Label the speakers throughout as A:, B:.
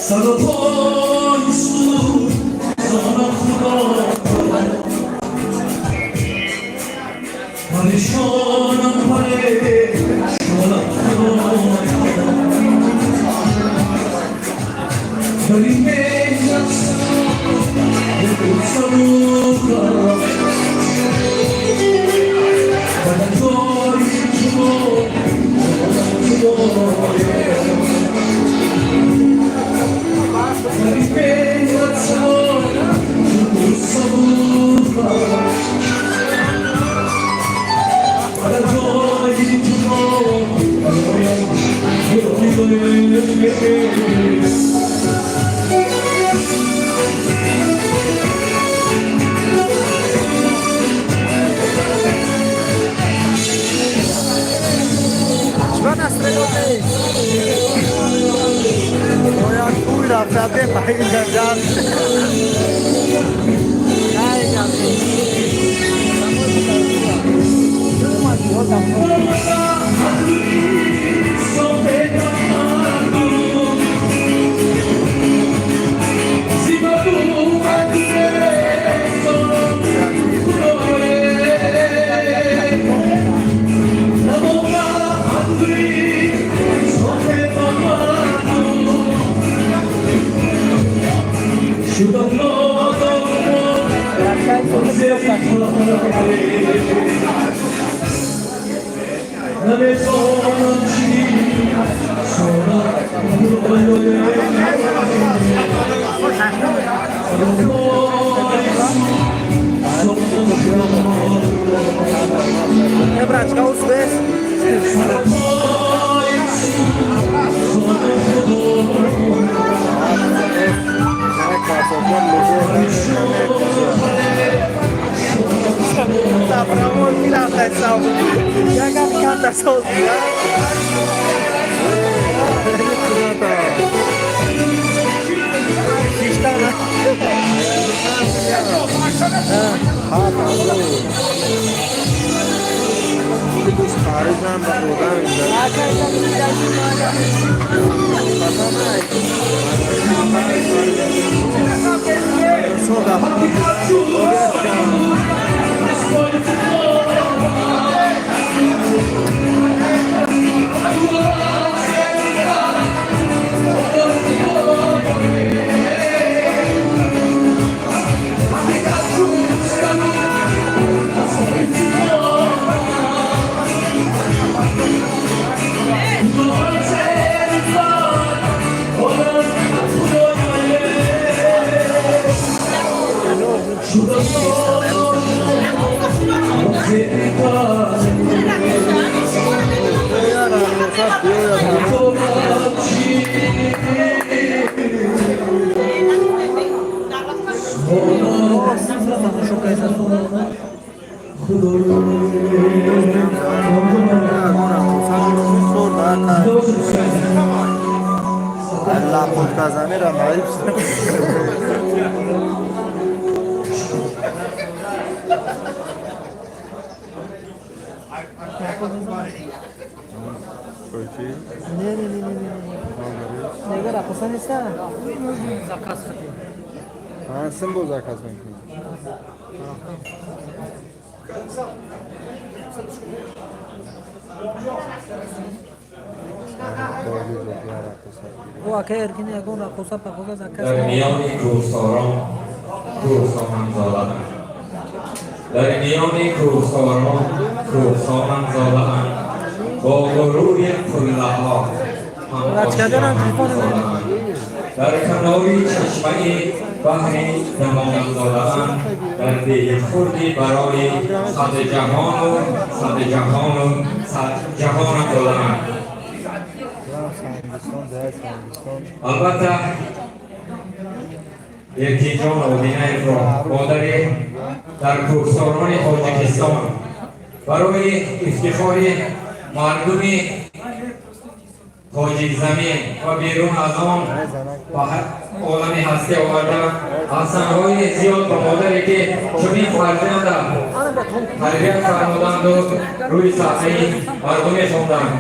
A: سر و پای سوزانم خدا، پریشانم پریشانم خدا، در این محنت صبورم، بدن شما در این محنت صبورم، بدن شما.
B: Чӣ настроение нест? Бояд пул рафта бепаида. Ай, гап.
A: نمی‌دانم چی
B: Э, братка, успеешь? Сафрамон мирафта сав. Ягам камтар соз. Шиштана.
C: خارجم به خودم اینجا. Лапотказанера наиб.
B: Не, не, не, не, не. Нега рақоса неста? Заказ хатим.
C: Ҳансин бо заказ мекунӣ.
B: О, ака Эркин, ягон рақоса пақоса заказ.
D: Дар миёни кӯҳсорон кӯҳсоман зодаанд, дар миёни кӯҳсорон кӯҳсоман зодаанд, бо ғурури қуллаҳо
B: Рачкаданам телефони ман.
D: дар канори чашмаи баҳри замонам зодаанд, дар деҳи хурди барои сад ҷаҳону сад ҷаҳону сад ҷаҳонам зодаанд. Албатта, Эркинҷон Одинаевро модари дар кӯҳсорони Тоҷикистон барои ифтихори мардуми тоҷикзамин ва берун аз он ба олами ҳастӣ оварда, аҳсанҳои зиёд ба модаре, ки чунин фарзанда тарбият фармуданду рӯи саҳнаи мардуме хонданд.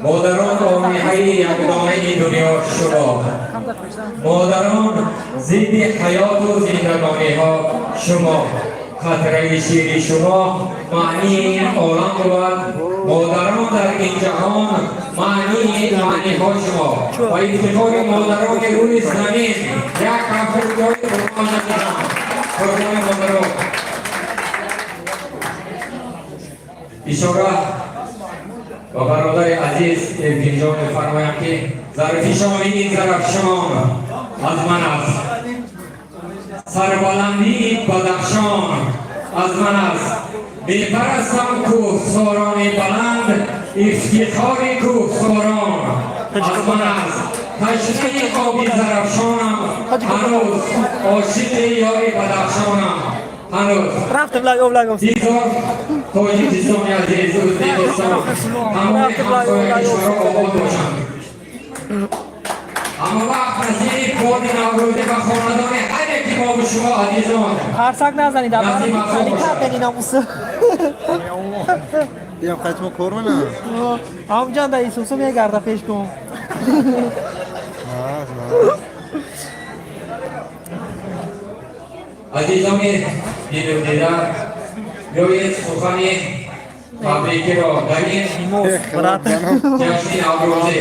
D: Модарон, омиҳаи ягонаи дунё шумо. Модарон, зидди ҳаёту зиндагониҳо шумо. Қатраи шири шумо маънии олам буд. Модарон, дар ин ҷаҳон маънии маъниҳо шумо. Ва ифтихори модарони рӯи замин, як ҳафтҷои қурбон назарам, қурбони модарон. Ишора ба бародари азиз Эркинҷон мефармоям, ки зарфишони ин Зарафшон аз ман аст, сарбаландии Бадахшон аз ман аст. Мепарастам кӯҳсорони баланд, ифтихори кӯҳсорон аз ман аст. Ташнаи оби Зарафшонам ҳанӯз, ошиқи ёри Бадахшонам ҳанӯз.
B: Рафтем лаг лаг.
D: Бизор Тоҷикистони азиз, Ӯзбекистон, ҳамои ҳамсоя кишварҳо обод бошанд. Ҳама вақт насиби боди наврӯзӣ ба хонадони ҳар яки мову шумо, азизон.
B: Қарсак назанед,
D: Насиб афзо бошад.
B: кардани намуса.
C: Биям қайтма кор менам.
B: Ҳамҷан да Исусу мегарда, пеш кун.
C: На, на.
D: Азизони дилу дида, биёед сухани табрикиро дар ин
B: Имос, брат.
D: ҷашни наврӯзӣ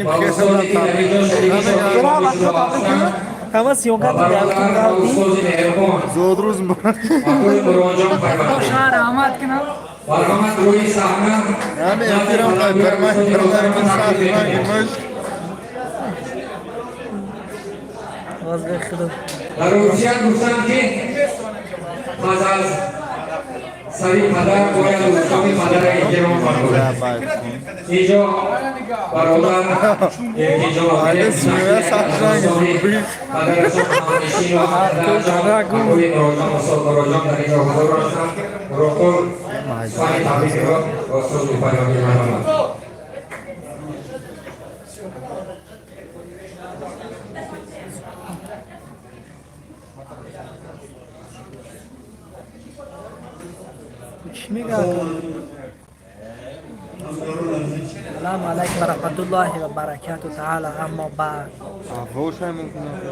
D: ва устоде, ки дар инҷо шарики шодии мо шумо ҳастанд,
B: Ҳама съёмка
D: ва бародар ва устози меҳрубон
C: Зодрӯз муборак.
D: Акои Муронҷон пайвастем.
E: Раҳмат кунам.
D: Марҳамат, рӯи саҳна.
C: Ҳами эфирам қай бармай бармай сар маш.
B: Вазга худо.
D: Дар Русия гуфтанд, ки пас аз сари падар бояд устоми падара эҳтиром кард. Инҷо бародар Эркинҷон падарашон ҳамнишин ва падарашон акои Муроҷон, устод Муроҷон дар инҷо ҳузур ҳастанд. Муроқул сухани табрикиро ба устод мефармояд. Марҳамат.
B: Чӣ мегарда? Салому алайкум ва раҳматуллоҳи ва баракату таала, аммо баъд.
C: Авош ҳам мумкин аст.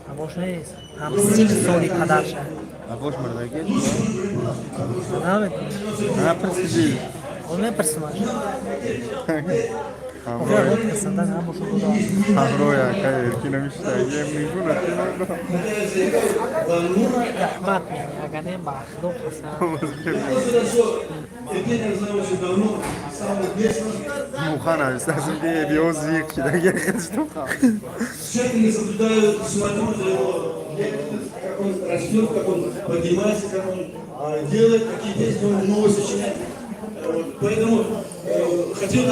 B: Ҳавош нест, ҳам 30 соли падарша.
C: Авош мурдаги.
B: Наметонам.
C: На, пурсиди.
B: О, мепурсимаш.
C: Ҳамроҳ.
B: Пурсанда набошу, худо.
C: Ҳамроҳ ака Эркина миштаги мегуна.
B: Раҳмат мегӯям, агар не, ба худо қасам.
A: Евгений я знаю очень давно, с самого детства.
C: Муха навистасем, ки биё зиқ шидаги хешту.
A: Тщательно соблюдаю, смотрю за его деятельность, как он растет, как он поднимается, как он делает, какие песни он новые сочиняет. Вот, поэтому хотел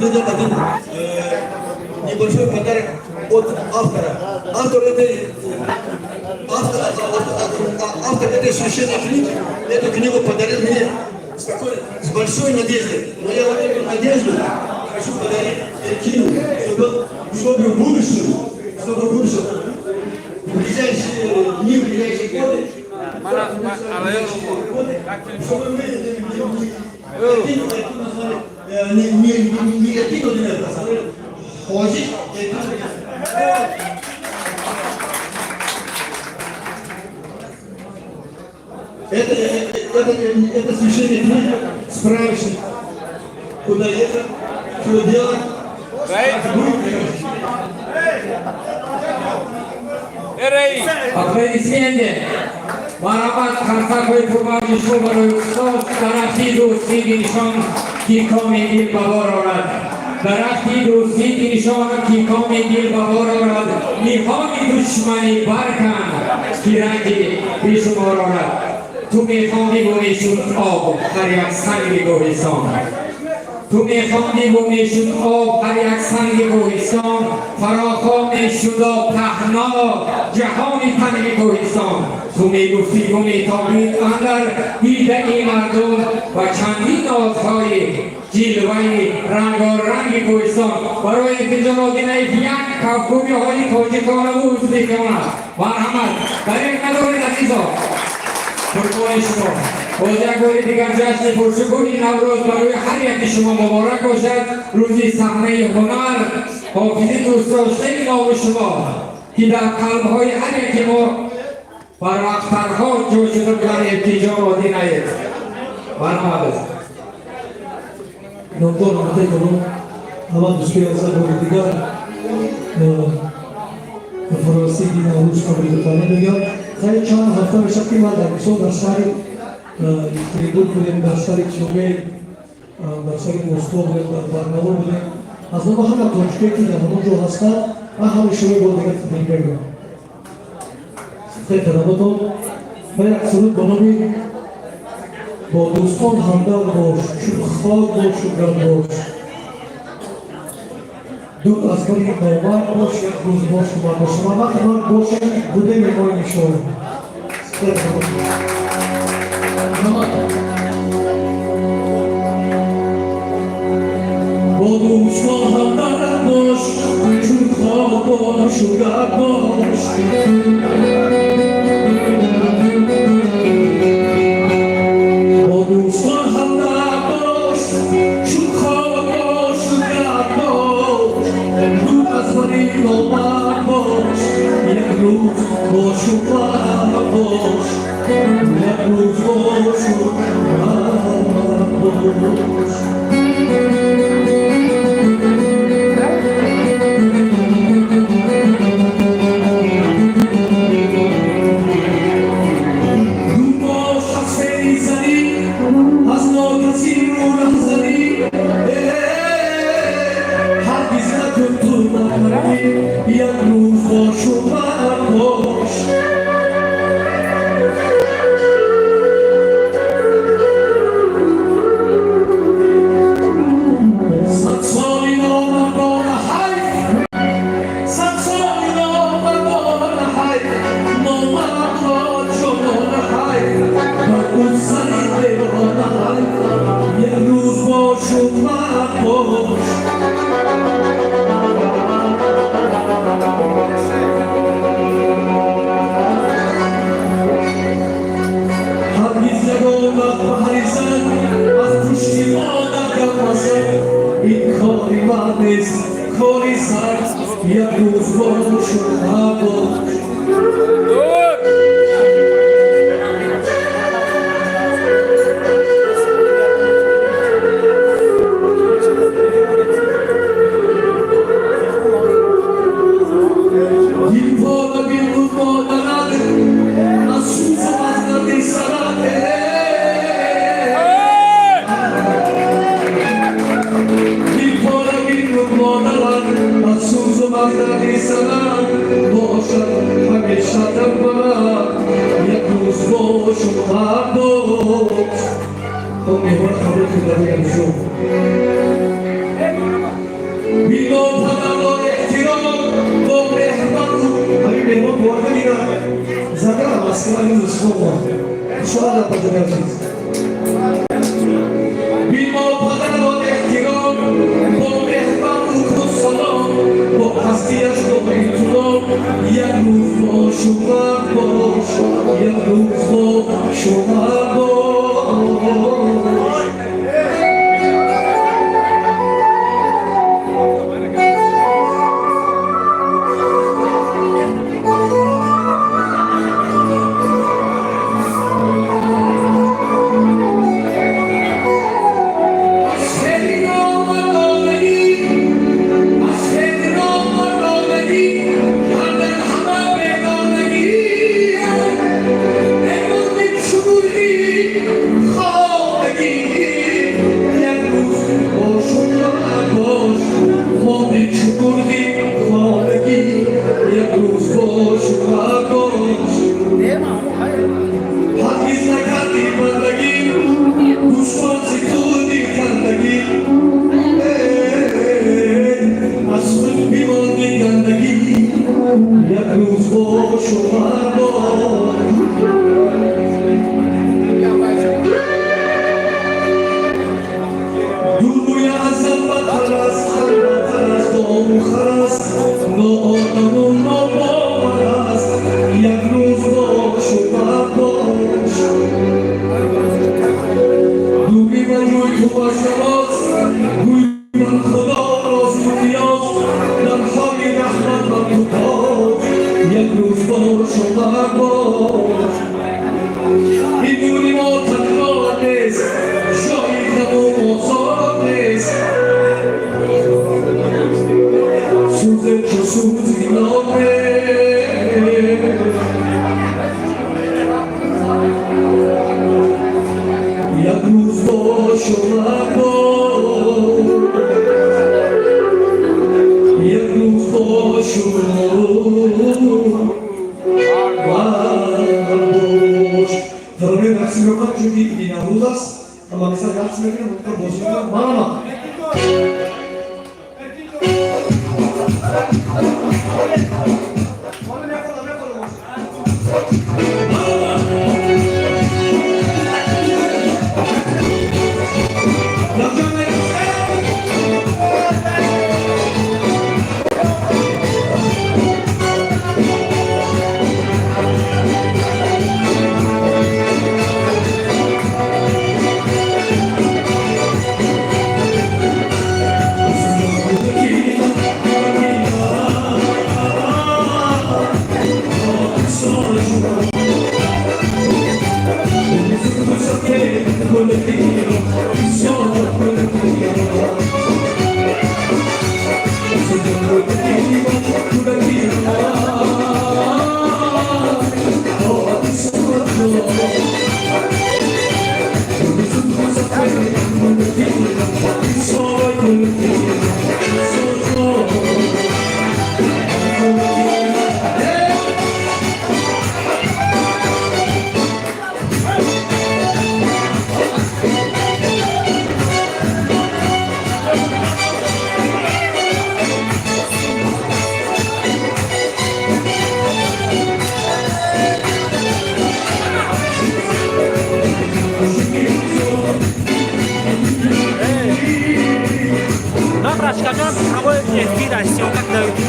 A: бы дать один небольшой подарок от автора. Автор этой священной книги эту книгу подарил мне с большой надеждой. Но я вот эту надежду хочу подарить Эркину, чтобы в будущем, в ближайшие дни, в ближайшие годы, чтобы мы Эркину, Эркину назвали, не Эркину, назвали Ходжи Эркину. Это священная книга, справочник, куда ехать, что делать, как быть.
D: Аплодисменты! Марҳамат, қарсакҳои пурмавҷи шумо барои устод. Дарахти дӯстӣ бинишон, ки коми дил ба бор орад. Дарахти дӯстӣ бинишон, ки коми дил ба бор орад. Ниҳоли душманӣ баркан, ки ранҷи бешумор орад. Ту мехондиву мешуд об ҳар як санги кӯҳистон. Ту мехондиву мешуд об ҳар як санги кӯҳистон. Фарохон мешудо паҳно ҷаҳони танги кӯҳистон. Ту мегуфтиву метобид андар дидаи мардум ва чандин нозҳои ҷилваи рангоранги кӯҳистон. Барои Эркинҷон Одинаев як кафкӯбиҳои тоҷиконаву ӯзбекона. Марҳамат, дар як надоред, азизо, қурбони шумо. Боз як бори дигар ҷашни пуршукӯҳи Наврӯз барои ҳар яки шумо муборак бошад. Рӯзи саҳнаи ҳунар, ҳофизи дӯстдоштаи мову шумо, ки дар қалбҳои ҳар яки мо барвақттарҳо ҷой шуда буданд, Иртиҷон Одинаев, марҳамат.
E: Номдор омадаи калон, аввал дӯстои азиз, бори дигар фарорасиди Наврӯз табрику таҳният мегӯям. Хайр, чанд ҳафта мешавад, ки ман дар мисол дар шаҳри Екатеринбург будем, дар шаҳри Тюмен, дар шаҳри Москва будем, дар Барнаул будем. Аз номи ҳама тоҷикое, ки дар ҳамон ҷо ҳастанд, ман ҳамаи шумо бор дигар табрик мегӯям. Хеле талаботон ва як суруд бо номи «Бо дӯстон ҳамдам бош, чун хок бошу гам бош, дур аз бари номард бош, як рӯз бошу мард бош». Ва вақти мард бошем, будем мо нишон. Хеле талабот. Бо дӯстон ҳамдам бош, чун хок бошу гам бош, бо дӯстон ҳамдам бош, чун хок бошу гам бош, дур аз бари номард бош, як рӯз бошу мард бош, як рӯз бошу мард бош. Дур бош аз феълзанӣ, аз нокасӣ рӯ раҳзанӣ, ҳаргиз накун ту номардӣ, як рӯз бошу мард бош. Сад соли номардона ҳайф, сад соли номардона ҳайф, номардро ҷонона ҳайф, бар ӯ сари девона ҳайф, як рӯз бошу мард бош. Ҳаргиз ягон вақт ба ҳаризан аз пушти модар гап мазан, ин кори мард нест, кори зан, як рӯз бошу мард бош. Дилпора бин модарат, аз сӯзу аз дарди сарат. Дилпора бин модарат, аз сӯзу аз дарди сарат, бошад ҳамеша дар барат, як рӯз бошу мард бош. То меҳмон қабул кунад ягшо. Бино падарро эҳтиром, бо меҳрбану ҳамин меҳмон боварда мирад Загара, Москва, Москва. Шумо падари азиз. Бино падарро эҳтиром, бо меҳрбану кун салом, бо ҳастияш доимтулом, як рӯз бошу мард бош, як рӯз бошу мард бош. Аз хели номардонагӣ, аз хели номардонагӣ, ҳардан ҳама бегонагӣ, эмонди чугурӣ хонагӣ, як рӯз бошу мард бош. Монди чугурӣ хонагӣ, як рӯз бошу мард бош. Ҳаргиз накардӣ бандагӣ, душман зи худи кандагӣ, аз худ бимонди гандагӣ, як рӯз бошу мард бош. Дурбӯя аз зан бадтар аст, хар бадтар аст, дому хар аст, ноодаму нобовар аст, як рӯз бошу мард бош. рӯз бошу марг бош, мемонӣ мо танҳо нест, ҷои ғаму озор нест. Сӯзе чу сӯзи номе, як рӯз бошу марг бош, як рӯз бошу марг бош. Таронаи рақсӣ мекунам, чунки иди Наврӯз аст, ҳама аксар рақс мекунам, бозӣ мекунам. Манама.
B: Рашкаҷон, ҳавои эфир аст, съёмка дар ютуб.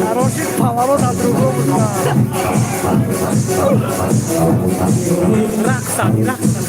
B: Хороший поворот от другого. Рақса, рақса.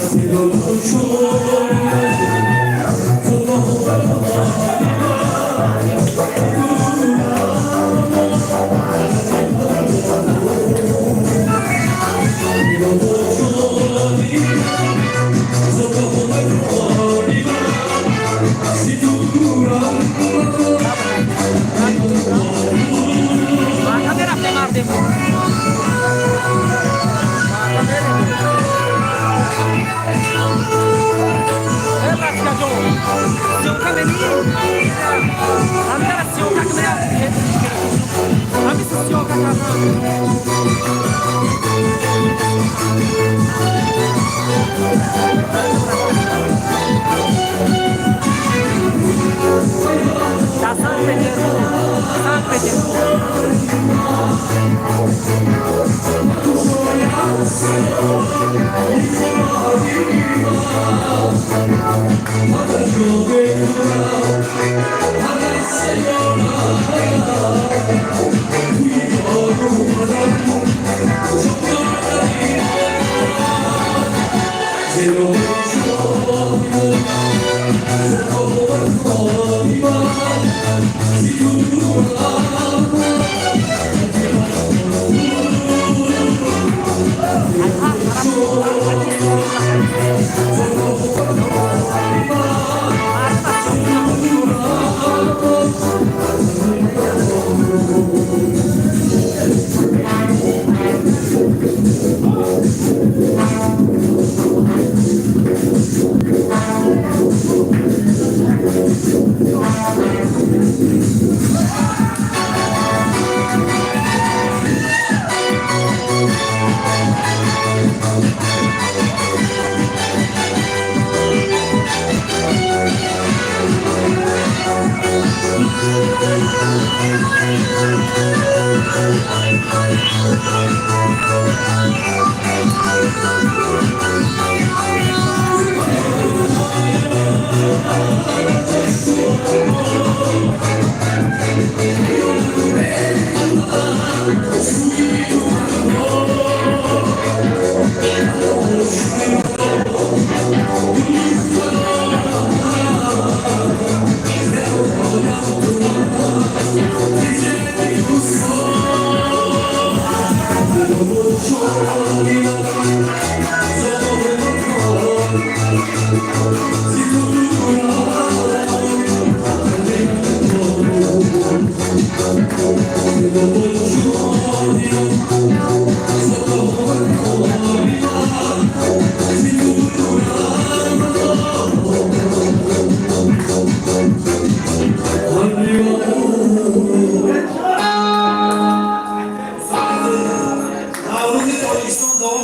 A: Наврӯзи Тоҷикистон давом.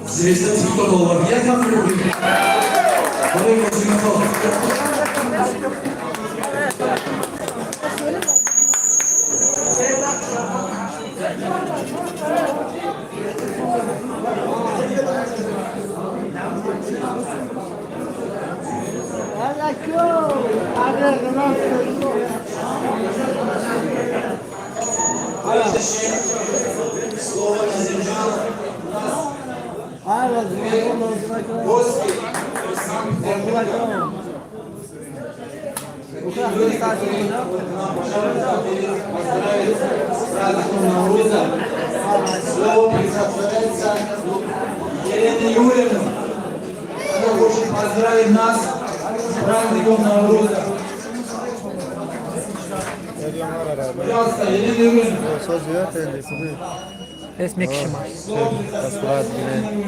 A: Звезда $100. Я как люблю. Барои Қосимхон. Слово Азимджан. Гости. Поздравить с праздником Навруза. Слово предоставляется Елене Юрьевне. Она хочет поздравить нас с праздником Навруза. Пожалуйста, Елена Юрьевна.
C: Соз зиёд хеле хубӣ.
B: Эс мекишимаш.
C: Дастурат гирем.